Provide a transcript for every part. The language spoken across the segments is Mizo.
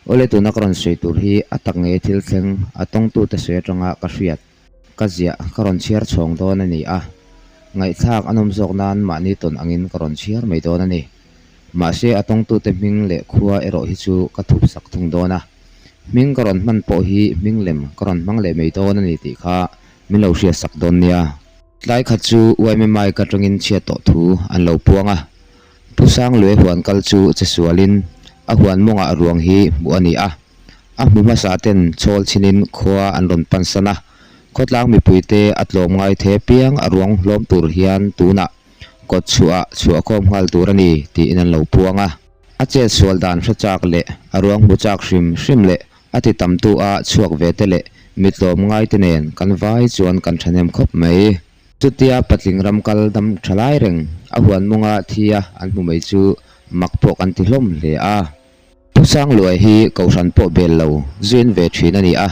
Awle tuna ka rawn sawi tur hi a tak ngei thil thleng a tawngtute sawi atanga ka hriat ka ziah ka rawn chhiar chhawng dawn a ni a, ngaihthlak a nawm zawk nan mahni tawn angin ka rawn chhiar mai dawn a ni. Mahse a tawngtute hming leh khua erawh hi chu ka thup sak thung dawn a, hming ka rawn hman pawh hi hming lem ka rawn hmang leh mai dawn a ni tih kha min lo hriat sak dawn nia. Tlai khat chu YMMI ka tangin chhiat tawh thu an lo puang a, Pu Sanglue huan kal chu che sualin a huan mawngah ruang hi hmuh a ni a, a hmu hmasa ten chhawl chhinin khua an rawn pan san a, khawtlang mipuite a tlawm ngai the piang a ruang hlawm tur hian tunah kawt chhuah chhuah khawm nghal tur a ni tiin an lo puang a. A chet sual dan hre chak leh a ruang hmu chak hrim hrim leh a ti tamtu a chhuak ve te leh mi tlawm ngai te nen kan vai chuan kan thahnem khawp mai. Chutia patling ram kal dam tha lai reng a huan mawnga thi a an hmu mai chu mak pawh kan ti hlawm hle a. Pu Sangluai hi Kohhran pawh bel lo zuin ve thin a ni a,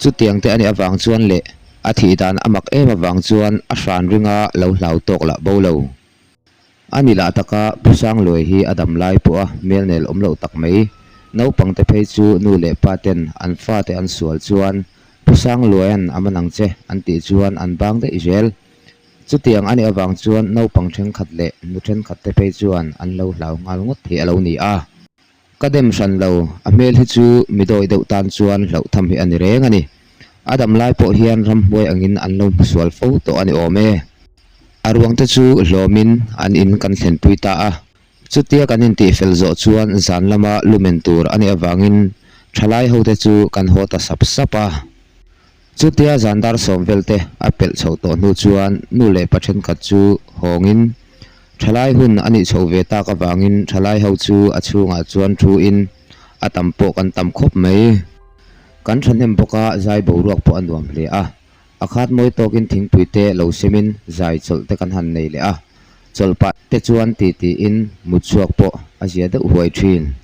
chutiang te a nih avang chuan leh a thih dan a mak em avang chuan a hran ringa lo hlau tawk lah bo lo. A ni lah taka Pu Sangluai hi a dam lai pawh a hmel nel awm loh tak mai. Naupang te phei chu nu leh pa ten an fate an sual chuan Pu Sangluaia'n a man ang che an tih chuan an bang daih zel. Chutiang a nih avang chuan naupang thenkhat leh nu thenkhat te phei chuan an lo hlau nghal ngawt hi a lo ni a. Ka dem hran lo, a hmel hi chu mi dawi deuh tan chuan hlauh tham hi a ni reng a ni. A dam lai pawh hian ramhnuai angin an lo hmu sual fo tawh a ni awm e. A ruang te chu hlawmin an in kan thlenpui ta a. Chutia kan intihfel zawh chuan zan lama lumen tur a nih avangin thalai hote chu kan haw ta sap sap a. Chutia zan dar sawm vel te a pelh chhoh tawh hnu chuan nu leh pa thenkhat chu hawngin thalai hun a nih chhoh ve tak avangin thalai ho chu a chhungah chuan thu in a tam pawh kan tam khawp mai. Kan thahnem bawk a zai boruak pawh a nuam hle a. A khat mawi tawkin thingpui te lo semin zai chawlh te kan han nei leh a, chawlh pah te chuan ti tiin mut chhuak pawh a zia deuh huai thin.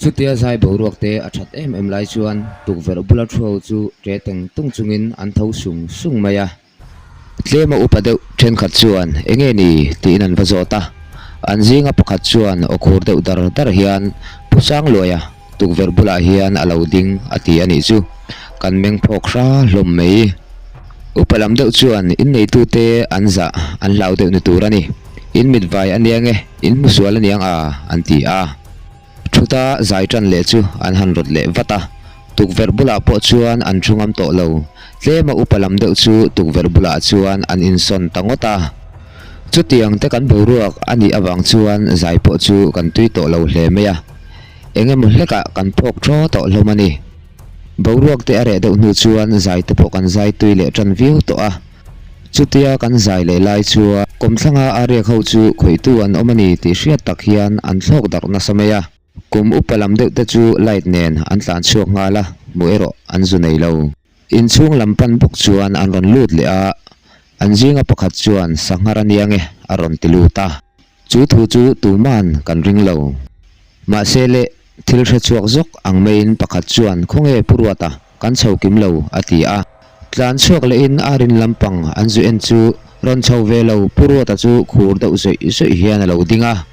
Chutia zai boruak te a that em em lai chuan tukverh bula thu ho chu ṭe teng tung chungin an tho sung sung mai a. Tlema upa deuh thenkhat chuan enge ni tiin an va zawt a, an zinga pakhat chuan aw khur deuh dar dar hian Pu Sangluaia Tukverh bulah hian a lo ding a ti a nih chu. Kan meng phawk hra hlawm mai. Upa lam deuh chuan inneitute an zah an hlau deuh ni tur a ni. In mit vai a niang e, in hmu sual a niang a, an ti a. Thuta zai tan leh chu an han rawt leh vat a. Tukverh bulah pawh chuan an thu ngam tawh lo. Tlema upa lam deuh chu tukverh bulah chuan an insawn ta ngawt a. Chutiang te kan boruak a nih avang chuan zai pawh chu kan tui tawh lo hle mai a. Eng emaw hlekah kan phawk thaw tawh hlawm a ni. Boruak te a reh deuh hnu chuan zai te pawh kan zai tui leh tan viau tawh a. Chutia kan zai leh lai chuan kawmthlanga a riak ho chu khawihtu an awm a ni tih hriat tak hian an thlawk darh nasa mai a. Kum upa lam deuh te chu light nen an tlan chhuak nghal a, hmuh erawh an zu nei lo. Inchhung lam pan bawk chuan an rawn lut leh a, an zinga pakhat chuan Sanghar a nia nge a rawn ti lut a. Chu thu chu tuman kan ring lo. Mahse le, thil hre chhuak zawk ang maiin pakhat chuan Khawnge Pu Ruata, kan chho kim lo a ti a. Tlan chhuak lehin a rin lampang an zu en chu rawn chho ve lo Pu Ruata chu khur deuh zawih zawih hian a lo ding a.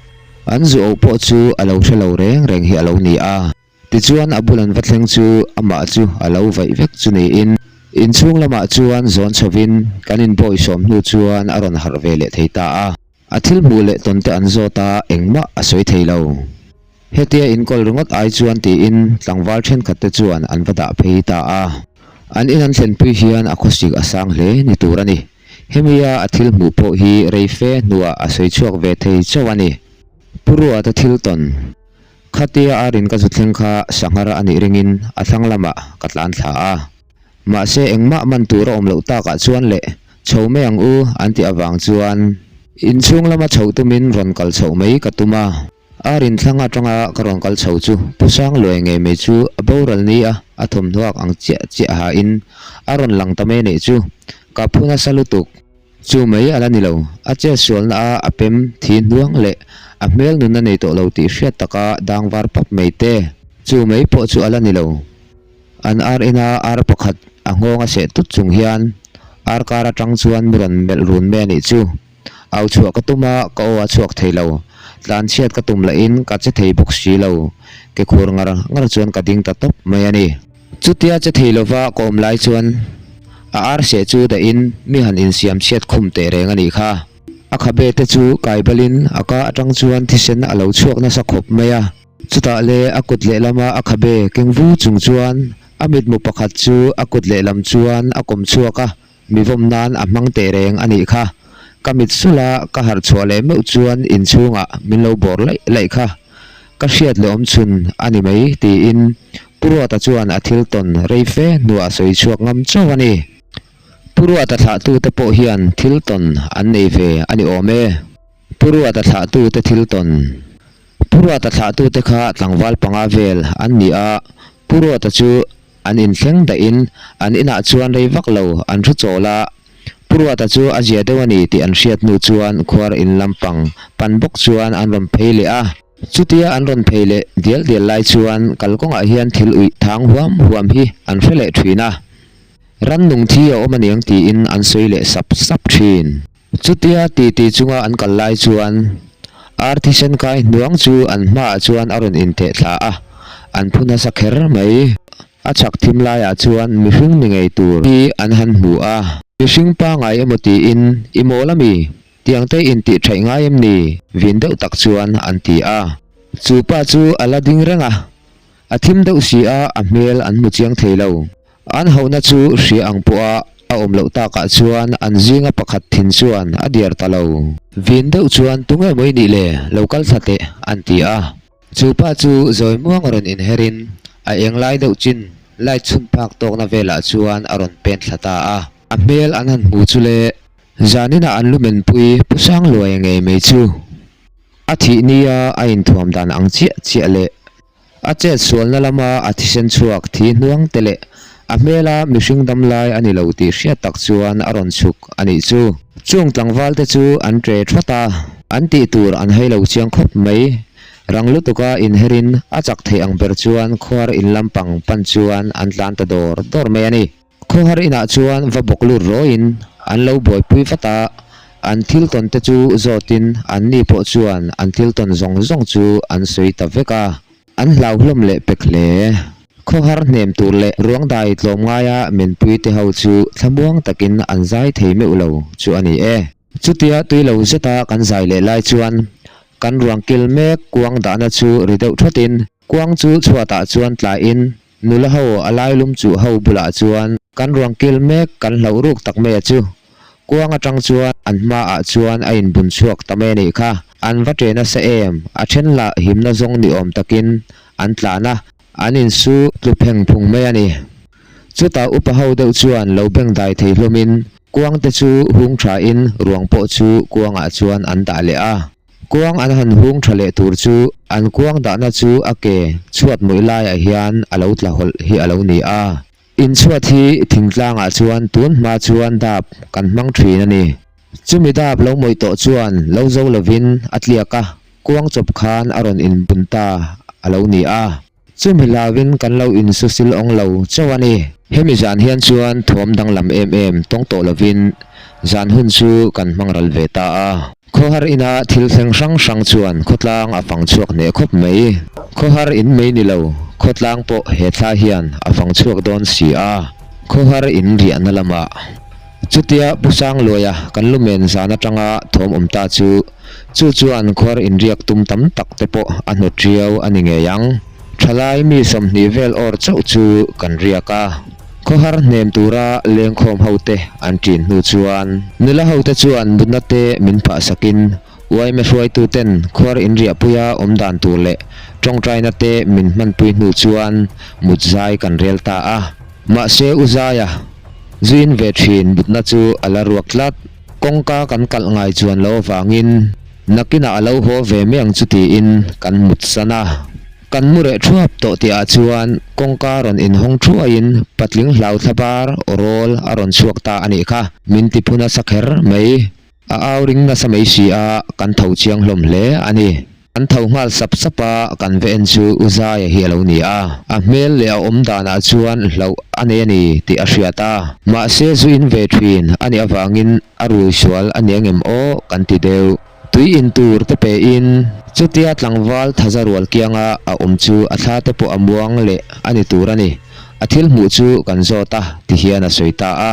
An zu oh pawh chu a lo hre lo reng reng hi a lo ni a. Tichuan a bul an va thleng chu amah chu a lo vaih vek chu niin inchhung lamah chuan zawn chhovin kan inbawisawm hnu chuan a rawn harh ve leh thei ta a. A thil hmuh leh tawn te an zawt a, engmah a sawi thei lo. Hetia inkawl ringawt ai chuan tiin tlangval thenkhat te chuan an va dah phei ta a. An in an thlenpui hian a khawsik a sang hle ni tur a ni. Hemia a thil hmuh pawh hi rei fe hnuah a sawi chhuak ve thei chauh a ni. Pu Ruata thil tawn. Khatia a rin ka zu thleng kha sanghar a nih ringin a thlang lamah ka tlan thla a. Mahse engmah man tur a awm loh takah chuan leh chho mai ang u an tih avang chuan inchhung lama chhoh tumin rawn kal chhoh mai ka tum a. A rin thlang atanga ka rawn kal chho chu Pu Sangluai ngei mai chu a boral ni a, a thawmhnuak ang chiah chiah hain a rawn lang ta mai neih chu ka phu nasa lutuk. Chu mai a la ni lo, a chet sualna a a pem thi hnuang leh a hmel nunna nei tawh lo tih hriat taka dang var pap mai te. Chu mai pawh chu a la ni lo. An ar ina ar pakhat a nghawng a seh tut chung hian ar kar atang chuan mi rawn melh run mai a nih chu. Au chhuah ka tum a, ka aw a chhuak thei lo. Tlanchhiat ka tum lahin ka che thei bawk si lo. Ke khur ngar ngar chuan ka ding ta tawp mai a ni. Chutia che thei lova ka awm lai chuan a ar seh chu dahin mi han insiam chhiat khum teh reng a nih kha. A khabe te chu kai balin a ka atang chuan thisen a lo chhuak nasa khawp mai a. Chutah le a kut lehlama a khabe keng vu chung chuan a mitmu pakhat chu a kut lehlam chuan a kawm chhuak a. Mi vawm nan a hmang teh reng a nih kha. Ka mit sulh a, ka harh chhuah leh meuh chuan inchhungah min lo bawr laih laih kha. Ka hriat leh awm chhun a ni mai tiin Pu Ruata chuan a thil tawn rei fe hnuah a sawi chhuak ngam chauh a ni. Pu Ruata thlahtute pawh hian thil tawn an nei ve a ni awm e. Pu Ruata thlahtute thil tawn. Pu Ruata thlahtute kha tlangval panga vel an ni a, Pu Ruata chu An inthleng dahin an inah chuan rei vak lo an thu chawl a, Pu Ruata chu a zia deuh a ni tih an hriat hnu chuan khuar in lampang pan bawk chuan an rawn phei leh a. Chutia an rawn phei leh dial dial lai chuan kalkawngah hian thil uih thang huam huam hi an hre leh thin a, rannung thi a awm aniang tiin an sawi leh sap sap thin. Chutia titi chunga an kal lai chuan ar thisen kai hnuang chu an hmaah chuan a rawn intheh thla a, an phu nasa kher mai. A chhak thim laiah chuan mihring ni ngei tur hi an han hmu a. Mihring pangai emaw tiin i mawl ami? Tiang te intih theih ngai em ni? Vin deuh tak chuan an ti a. Chu pa chu a la ding reng a, a thim deuh si a, a hmel an hmu chiang thei lo. An hauhna chu hria ang pawha a awm loh takah chuan an zinga pakhat thin chuan a diar ta lo. Vin deuh chuan tunge maw i nih le, lo kal thla teh, an ti a. Chu pa chu zawi muang a rawn inherin a eng lai deuh chin light chhun phak tawkna velah chuan a rawn pen thla ta a. A hmel an han hmu chu le, zaninah an lumenpui Pu Sangluaia ngei mai chu a thih nia a inthuam dan ang chiah chiah leh A chet sualna lama a thisen chhuak thi hnuang te leh a hmela mihring dam lai a ni lo tih hriat tak chuan a rawn chhuk a nih chu. Chung tlangval te chu an ṭe ṭhawt a, an tih tur an hai lo chiang khawp mai. Rang lutuka inherin a chak theih ang ber chuan khuar in lampang pan chuan an tlan ta dawr dawr mai a ni. Khawhar inah chuan va bawk lut rawiin an lo buaipui vat a, an thil tawn te chu zawtin an ni pawh chuan an thil tawn zawng zawng chu an sawi ta vek a, an hlauhlawm leh pek hle. Khawhar hnem tur leh ruangdai tlawm ngaia menpui te ho chu thlamuang takin an zai thei meuh lo chu a ni e. Chutia tui lo zeta kan zai leh lai chuan kan ruang kil mek kuang dahna chu ri deuh thawtin Kuang chu chhuatah chuan tlaiin nula ho a lailum chuh ho bulah chuan kan ruang kil mek kan hlauh ruk tak mai a chu. Kuang atang chuan an hmaah chuan a inbun chhuak ta mai a nih kha. An va ṭe nasa em, a ṭhen lah himna zawng ni awm takin an tlan a, an insu tlu pheng phung mai a ni. Chutah upa ho deuh chuan lo bengdai thei hlawmin kuang te chu hung ṭhain ruang pawh chu kuangah chuan an dah leh a. Kuang an han hung tha leh tur chu an kuang dahna chu a ke chhuat mawih laiah hian a lo tla hawlh hi a lo ni a. Inchhuat hi thingtlangah chuan tun hma chuan dap kan hmang thin a ni. Chumi dap lo mawih tawh chuan lo zo lovin a tliak a, kuang chawp khan a rawn inbun ta a lo ni a. Chumi hlauin kan lo insusil awng lo chauh a ni. Hemi zan hian chuan thawm danglam em em tawng tawh lovin zan hun chu kan hmang ral ve ta a. Khawhar ina thil thleng hrang hrang chuan khawtlang a fang chhuak hneh khawp mai. Khawhar in mai ni lo, khawtlang pawh he thla hian a fang chhuak dawn si a. Khawhar in riahna lamah chutia Pu Sangluaia kan lumen zan atanga thawm awm ta chu Chu chuan khuar inriak tum tam tak te pawh a hnawt riau a ni ngei ang. Thalai mi 20 vel awr chauh chu kan riak a. Khawhar hnem tura lengkhawm ho te an ṭin hnu chuan nula ho te chuan mutna te min phah sakin uaime hruaitu ten khuar inriahpuia awm dan tur leh ṭawngṭaina te min hmanpui hnu chuan mut zai kan rel ta a. Mahse u Zaia zuin ve ṭhin mutna chu a la ruak tlat. Kawngka kan kalh ngai chuan lo avangin nakinah a lo haw ve mai ang chu tiin kan mut san a. Kan mu reh thuap tawh tihah chuan kawngka rawn inhawng thuaiin patling hlau thla bar aw rawl a rawn chhuak ta a nih kha. Min ti phu nasa kher mai. A au ring nasa mai si a, kan tho chiang hlawm hle a ni. An tho nghal sap sap a, kan va en chu U Zaia hi a lo ni a. A hmel leh a awm danah chuan hlauh a nei a ni tih a hriat a. Mahse zu in ve thin a nih avangin a rui sual a ni angem aw kan ti deuh. Tui in tur te pe in chutia tlangval thaza rual kianga a awm chu a thla te pawh a muang leh a ni tur a ni. A thil hmuh chu kan zawt a ti hian a sawi ta a.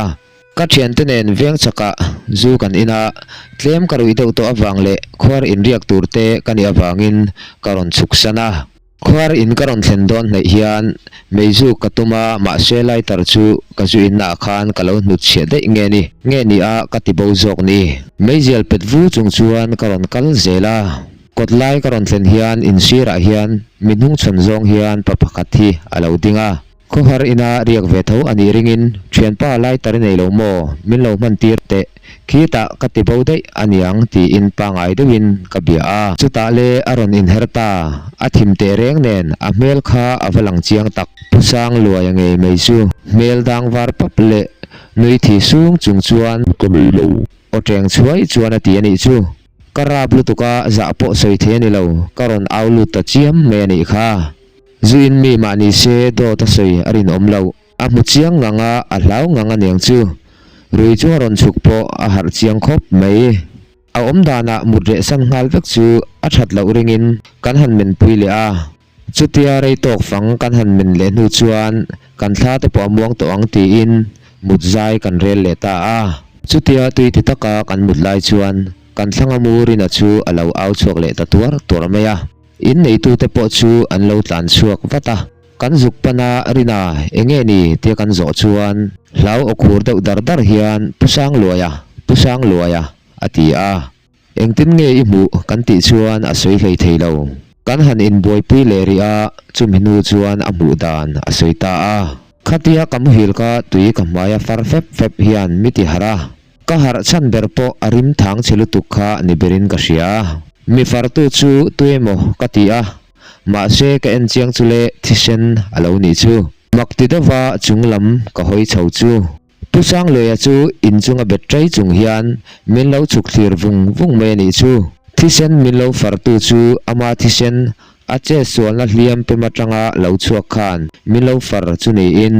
Ka thiante nen veng chakah zu kan in a, tlem ka ruih deuh tawh avang leh khuar inriak tur te ka nih avangin ka rawn chhuk san a. Khuar in ka rawn thlen dawn hnaih hian meizuk ka tum a, mahse lighter chu ka zu inna ah khan ka lo hnut chhiah daih nge ni, nge ni a ka ti bo zawk ni. Meizial pet vu chung chuan ka rawn kal zel a, kawt lai ka rawn thlen hian in sirah hian mi hnungchhawn zawng hian pa pakhat hi a lo ding a. Khawhar ina riak ve tho a nih ringin, Thianpa lighter i nei lo maw? Min lo hman tir teh. Khitah ka ti bo daih a niang tiin pangai deuhin ka bia a. Chutah le a rawn inher ta, a thim teh reng nen a hmel kha a va lang chiang tak. Pu Sangluaia ngei mai chu hmel dang var pap leh nui thi sung chung chuan. Ka nei lo. Aw teng chhuai chuan a ti a nih chu. Ka rap lutuk a, zah pawh sawi thei a ni lo, ka rawn au lut ta chiam mai a nih kha. Zu in mi mah ni se dawt a sawi a rinawm loh. A hmu chiang ngang a, a hlau ngang a niang chu. Rui chu a rawn chhuk pawh a harh chiang khawp mai. A awm danah mut reh san nghal vek chu a that loh ringin kan han menpui leh a. Chutia rei tawk fang kan han men leh hnu chuan kan thla te pawh a muang tawh ang tiin mut zai kan rel leh ta a. Chutia tui ti taka kan mut lai chuan kan thlanga mu Rina chu a lo au chhuak leh ta tuar tuar mai a. In neitute pawh chu an lo tlan chhuak vat a, kan zuk pan a, Rina, enge ni? tia kan zawh chuan hlau aw khur deuh dar dar hian, Pu Sangluaia, Pu Sangluaia, a ti a. Engtin nge i hmuh? kan tih chuan a sawi hlei thei lo. Kan han inbuaipui leh rih a, chumi hnu chuan a hmuh dan a sawi ta a. Khatia ka muhil ka tui ka hmaia far fep fep hian mi ti harh a. Ka harh chhan ber pawh a rim thang chhe lutuk kha ni berin ka hria. Mi fartu chu tuemaw ka ti a, mahse ka en chiang chu le thisen a lo nih chu. Mak ti deuha chung lam ka hawi chho chu. Pu Sangluaia chu in chunga bet ṭai chung hian min lo chhuk thlir vung vung mai a nih chu. Thisen min lo fartu chu ama thisen a che sualna hliam pem aṭanga lo chhuak khan min lo far chu niin.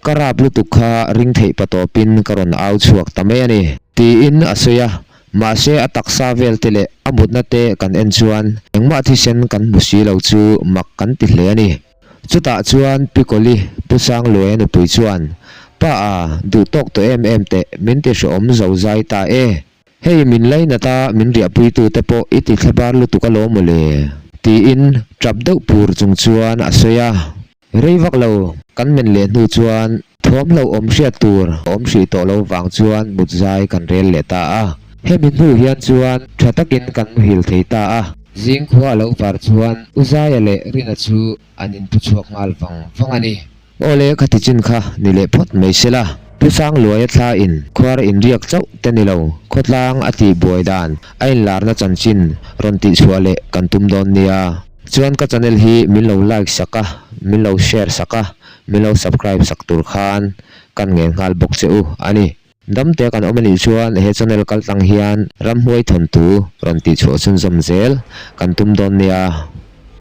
Ka rap lutuk kha ring theih pa tawpin ka rawn au chhuak ta mai a ni, tiin a sawi a. Mahse a taksa vel te leh a mutna te kan en chuan engmah thisen kan hmu si lo chu mak kan ti hle a ni. Chutah chuan Pi Kawli, Pu Sangluaia nupui chuan, Pa a, duh tawk tawh em em teh, min ti hrehawm zo zai ta e. Hei min lainat a min riahpuitu te pawh i ti thlabar lutuk alawm maw le, tiin tap deuh pur chung chuan a sawi a. Rei vak lo, kan men leh hnu chuan thawm hlauh awm hriat tur a awm hrih tawh lo vang chuan mut zai kan rel leh ta a. Hemi hnu hian chuan tha takin kan muhil thei ta a. Zing khua a lo var chuan U Zaia leh Rina chu an inpu chhuak nghal vang vang a ni. Awle kha ti chin kha ni leh phawt mai se la. Pu Sangluaia thla in khuar inriak chauh te ni lo, khawtlang a tih buai dan a inlarna chanchin rawn tihchhuah leh kan tum dawn nia. Chuan ka channel hi min lo like sak a, min lo share sak a, min lo subscribe sak tur khan kan ngen nghal bawk che u a ni. Damte kan awm a nih chuan he channel kal tlang hian ramhnuai thawntu rawn tihchhuah chhunzawm zel kan tum dawn nia.